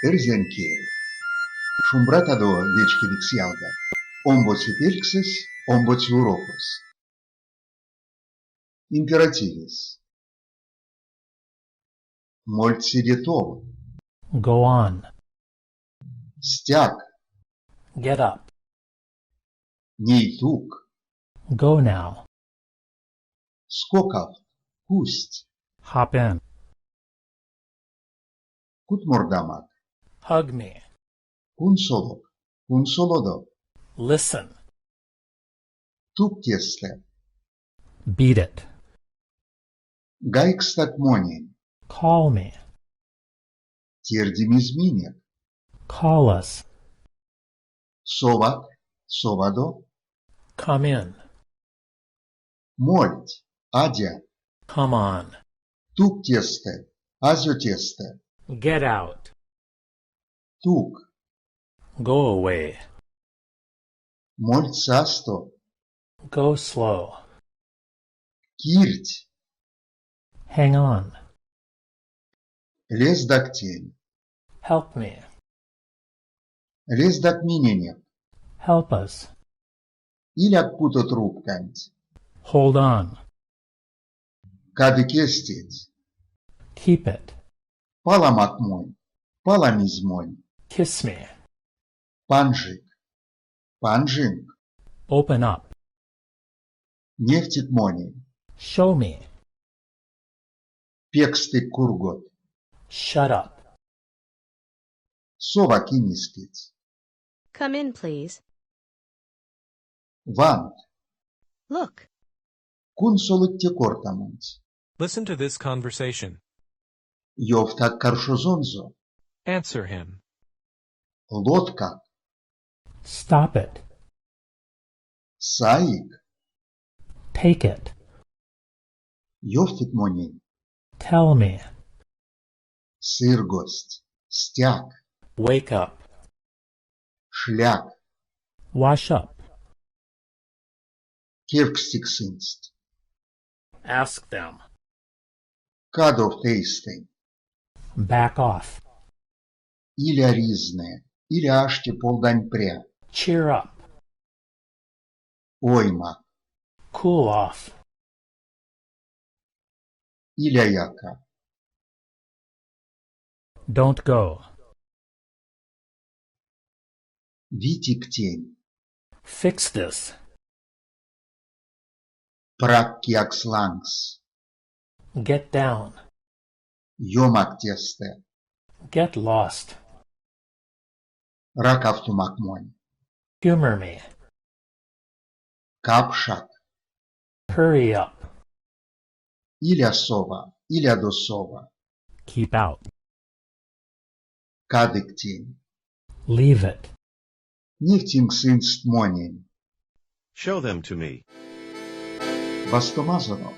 Эрзянь кель. Шумбратадо, вечкевикс ялгат! Омбоце пельксэсь, омбоце урокось. Императивесь. Мольть седе тов. Go on. Стяк. Get up. Ней тук. Go now. Скокавт. Кузть. Hop in. Кутмордамак. Hug me. Кунсолок. Кунсолодо. Listen. Тук тестэ. Beat it. Гайгстак монень. Call me. Тердимизь минек. Call us. Совак. Совадо. Come in. Мольть. Адя. Come on. Тук тестэ. Азё тестэ. Get out. Тук. Go away. Мольть састо. Go slow. Кирдть. Hang on. Лездак тень. Help me. Лездак миненек. Help us. Иляк путо трубканть. Hold on. Кадык эстеть. Keep it. Паламак монь. Паламизь монь. Kiss me. Панжик. Панжинк. Open up. Невтик монень. Show me. Пекстык кургот. Shut up. Совак инескеть. Come in, please. Вант. Look. Кунсолыть те кортамонть. Listen to this conversation. Ёвтак каршозонзо. Answer him. Лоткак. Stop it. Саик. Take it. Ёвтык монень. Tell me. Сыргозть. Стяк. Wake up. Шляк. Wash up. Кевкстик сынст. Ask them. Кадовт эйстэнь. Back off. Иля ризнэ, иля аште полдань пря. Cheer up. Оймак. Cool off. Иля яка. Don't go. Витик тень. Fix this. Прак киякс лангс. Get down. Ёмак тестэ. Get lost. Ракавтумак монь. Humor me. Капшак. Hurry up. Иля сова, илядо сова. Keep out. Кадык тень. Leave it. Невтинк сынст монень. Show them to me. Вастомазонок.